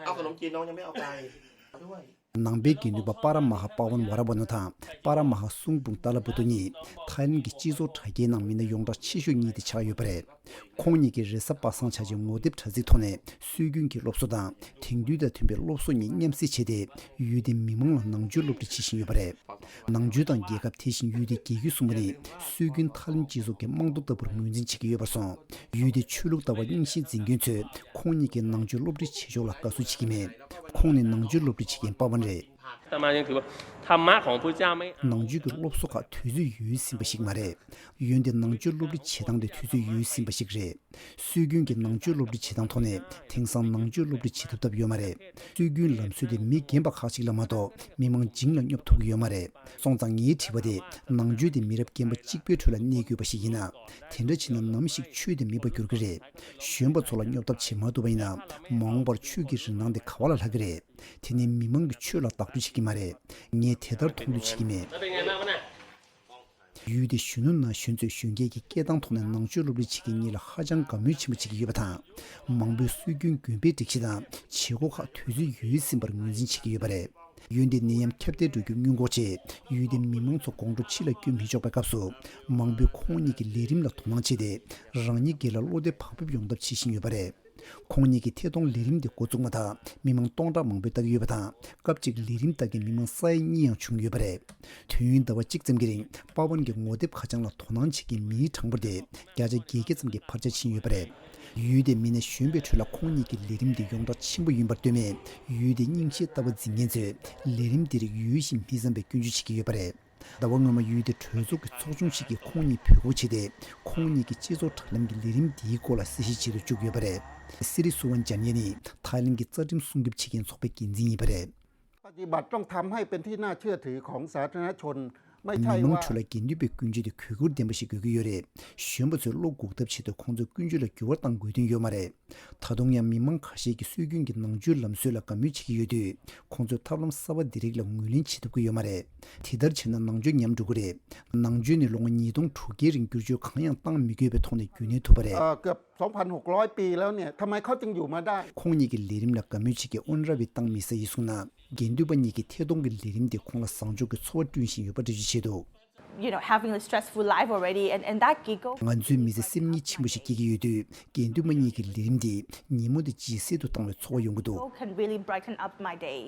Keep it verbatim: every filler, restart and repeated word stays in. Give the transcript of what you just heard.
เอาขนมจีนน้องยังไม่เอาไปด้วย ནང་པའི་དགེ་འདུན་པ་པ་ར་མ་ཧ་པ་ཝན་ཝ་ར་ཝ་ན་དང་པ་ར་མ་ཧ་སུང་པུང་ཏཱ་ལ་བུ་ཏོ་གཉིས་ཐའི་ལན་གྱི་སྤྱི་ཚོགས་དྲ་རྒྱའི་ནང་མི་སྣ་ཡོངས་གྲགས་ཆེ་ཤོས་གཉིས་དེ་ཆགས་ཡོད་པ་རེད། ཁོང་གཉིས་ཀྱིས་རེས་གཟའ་པ་སངས་ཆ་ཆེན་ངོ་དེབ་དྲ་ཚིགས་ཐོག་ནས་སྲོལ་རྒྱུན་གྱི་སློབ་གསོ་དང་དེང་དུས་དང་མཐུན་པའི་སློབ་གསོ་གཉིས་མཉམ་བསྲེས་བྱས་ཏེ། ཡུལ་དེའི་མི་མང་ལ་ནང་ཆོས་སློབ་ཁྲིད་བྱེད་བཞིན་ཡོད་པ་རེད། ནང་ཆོས་དང་རྒྱལ་ཁབ། དེ་བཞིན་ཡུལ་དེའི་རྒྱལ་རྒྱུད་གསུམ་པོ་ནི་སྲོལ་རྒྱུན་ཐའི་ལན་སྤྱི་ཚོགས་ཀྱི་རྨང་རྡོ་ལྟ་བུར་ངོས་འཛིན་བྱེད་ཀྱི་ཡོད་པར་སོང་། ཡུལ་དེའི་ཆོས་ལུགས་ལྟ་བ་རྙིང་ཞེན་འཛིན་མཁན་ཚོས་ཁོང་གཉིས་ཀྱིས་ནང་ཆོས་སློབ་ཁྲིད་བྱེད་ཕྱོགས་ལ་དགའ་བསུ་བྱེད་ཀྱི་མེད། ཁོང་ནི་ནང་ཆོས་སློབ་ཁྲིད་བྱེད་མཁན་པ་ཝན་རེད། ธรรมะยังถือว่าธรรมะของพระเจ้าไม่ ནང་ཆོས་ཀྱི་སློབ་གསོ་ཁག་དུས་ཚོད་ཡོལ་ཟིན་པ་ཞིག་མ་རེད། འོན་ཏེ་ནང་ཆོས་སློབ་ཁྲིད་བྱེད་སྟངས་དེ་དུས་ཚོད་ཡོལ་ཟིན་པ་ཞིག་རེད། སྲོལ་རྒྱུན་གྱི་ནང་ཆོས་སློབ་ཁྲིད་བྱེད་སྟངས་ཐོག་ནས་དེང་སང་ནང་ཆོས་སློབ་ཁྲིད་བྱེད་ཐུབ་ཐབས་ཡོད་མ་རེད། སྲོལ་རྒྱུན་ལམ་སྲོལ་དེ་མི་རྒན་པ་ཁག་ཅིག་ལ་མ་གཏོགས་མི་མང་བྱིངས་ལ་སྙོབ་ཐུབ་ཀྱི་ཡོད་མ་རེད། སོང་ཙང་ངའི་དྲི་བ་དེ། ནང་ཆོས་དེ་མི་རབས་རྒན་པ་གཅིག་པའི་ཁྲོད་ལ་གནས་དགོས་པ་ཞིག་ཡིན་ན། དེ་འདྲ་བྱས་ན་ནམ་ཞིག་ཆོས་དེ་མེད་པར་འགྱུར་གྱི་རེད། གཞོན་པ་ཚོ་ལ་སྙོབ་ཐབས་བྱེད་མ་ཐུབ་པ་ཡིན་ན། མ་འོངས་པར་ཆོས་ཀྱི་རིན་ཐང་དེ་ག་བ་ལ་ལྷག་གི་རེད། དེ་ནི་མི་མང་གིས་ཆོས་ལ་བདག་སྤྲོད་བྱེད་ཀྱི་མ་རེད། ངས་དེ་ལྟར་མཐོང་འདོད་བྱེད་ཀྱི་མེད། ཡུལ་དེའི་གཞོན་ནུ་ན་གཞོན་ཚོས་གཞོན་སྐྱེས་ཀྱི་སྐད་གདངས་ཐོག་ནས་ནང་ཆོས་སློབ་ཁྲིད་བྱེད་མཁན་གཉིས་ལ་ཧ་ཅང་དགའ་མོས་ཆེན་པོ་བྱེད་ཀྱི་ཡོད་པ་དང་། མང་པོས་སྲོལ་རྒྱུན་དགོན་པའི་སྒྲིག་གཞི་དང་བྱེད་སྒོ་ཁག་དུས་ཚོད་ཡོལ་ཟིན་པར་ངོས་འཛིན་བྱེད་ཀྱི་ཡོད་པ་རེད། ཡུལ་འདི་ནད་ཡམས་ཁྱབ་གདལ་འགྲོ་རྒྱུར་སྔོན་འགོག་ཆེད། ཡུལ་དེའི་མི་མང་ཚོ་དགོང་དྲོ་ཕྱི་ལ་བསྐྱོད་མི་ཆོག་པའི་སྐབས་སུ། མང་པོས་ཁོང་གཉིས་ཀྱི་ལས་རིམ་ལ་དོ་སྣང་བྱས་ཏེ། རང་ཉིད་སྒེར་ལ་བློ་བདེ་བག་ཕེབས་ཡོང་ཐབས་བྱེད་བཞིན་ཡོད་པ་རེད། ཁོང་གཉིས་ཀྱི་ཐད་གཏོང་ལས་རིམ་དེ་འགོ་བཙུགས་མ་ཐག་མི་མང་སྟོང་ཕྲག་མང་པོས་ལྟ་གི་ཡོད་པ་དང་། སྐབས་གཅིག་ལས་རིམ་ལྟ་མཁན་མི་མང་ས་ཡ་གཉིས་ཡང་བྱུང་ཡོད་པ་རེད། དུས་ཡུན་ཟླ་བ་གཅིག་ཙམ་གྱི་རིང་པ་ཝན་གྱི་ངོ་དེབ་ཁ་བྱང་ལ་དོ་སྣང་བྱེད་མཁན་མིའི་གྲངས་འབོར་དེ་བརྒྱ་ཆ་བརྒྱད་བརྒྱ་ཙམ་གྱིས་འཕར་ཆག་ཕྱིན་ཡོད་པ་རེད། ཡུལ་དེའི་མི་སྣ་གཞོན་པའི་ཁྲོད་ལ་ཁོང་གཉིས་ཀྱི་ལས་རིམ་དེ་ཡོངས་གྲགས་ཆེན་པོ་ཡིན་པར་ལྟོས་མེད། ཡུལ་དེའི་རྙིང་ཞེན་ལྟ་བ་འཛིན་མཁན་ཚོས་ལས་རིམ་འདིར་ཡུལ་གཞན་མི་བསམ་པའི་སྐྱོན་བརྗོད་བྱེད་ཀྱི་ཡོད་པ་རེད། ཟླ་བ་སྔོན་མ་ཡུལ་དེའི་གྲོས་ཚོགས་ཀྱི་ཚོགས་ཆུང་ཞིག་གིས་ཁོང་གཉིས་འབོད་འགུག་བྱས་ཏེ། ཁོང་གཉིས་ཀྱི་སྤྱི་ཚོགས་དྲ་ལམ་གྱི་ལས་རིམ་འདིའི་སྐོར་ལ་གསལ་བཤད་བྱེད་དུ་བཅུག་ཡོད་པ་རེད། སི་རི་སུ་ཝན་ཇཱ་ནི་ཐའི་ལན་གྱི་རྩ་ཁྲིམས་སྲུང་སྐྱོབ་བྱེད་མཁན་ཚོགས་པའི་འགན་འཛིན་ཡིན་པ་རེད། ปฏิบัติต้องทำให้เป็นที่น่าเชื่อถือของสาธารณชน ไม่ใช่ མི་མང་ཁྲོད་ལ་དགེ་འདུན་པའི་ཀུན་སྤྱོད་དེ་གུས་བཀུར་ལྡན་པ་ཞིག་དགོས་ཀྱི་ཡོད་རེད། གཞོན་པ་ཚོས་བློ་འགུག་ཐབས་ཆེད་དུ་ཁོང་ཚོའི་ཀུན་སྤྱོད་ལ་འགྱུར་བ་གཏང་དགོས་དོན་ཡོད་མ་རེད། ད་དུང་ཡང་མི་མང་ཁ་ཤས་ཀྱིས་སྲོལ་རྒྱུན་གྱི་ནང་ཆོས་ལམ་སྲོལ་ལ་དགའ་མོས་བྱེད་ཀྱི་ཡོད་དུས། ཁོང་ཚོས་ཐབས་ལམ་གསར་པ་འདི་རིགས་ལ་ངོས་ལེན་བྱེད་ཐུབ་ཀྱི་ཡོད་མ་རེད། དེ་ལྟར་བྱས་ན་ནང་ཆོས་ཉམས་འགྲོ་གི་རེད། ནང་ཆོས་ནི་ལོ་ངོ་ཉིས་སྟོང་དྲུག་བརྒྱའི་རིང་བསྒྱུར་བཅོས་གང་ཡང་བཏང་མི་དགོས་པའི་ཐོག་ནས་རྒྱུན་གནས་ཐུབ་པ་རེད། เอ่อเกือบ สองพันหกร้อย ปีแล้วเนี่ย ทำไมเขาจึงอยู่มาได้ ཁོང་གཉིས་ཀྱི་ལས་རིམ་ལ་དགའ་མོས་བྱེད་ཀྱི་ཨོན་ར་བི་ཏང་མི་སི་ཡིས་གསུངས་ན། དགེ་འདུན་པ་གཉིས་ཀྱི་ཐད་གཏོང་གི་ལས་རིམ་དེ་ཁོང་ལ་བཟང་ཕྱོགས་ཀྱི་ཚོར་བ་བསྐྲུན་བཞིན་ཡོད་པ་འགྲེལ་བརྗོད་བྱས་འདུག you know, having a stressful life already, and, and that giggle ང་ཚོའི་མི་ཚེ་སེམས་ཉིད་ཆེན་པོ་ཞིག་སྐྱེལ་གྱི་ཡོད་དུས། དགེ་འདུན་པ་གཉིས་ཀྱི་ལས་རིམ་འདིས་ཉིན་མོ་འདི་ཇེ་གསལ་དུ་བཏང་བའི་ཚོར་བ་ཡོང་གི་འདུག can really brighten up my day.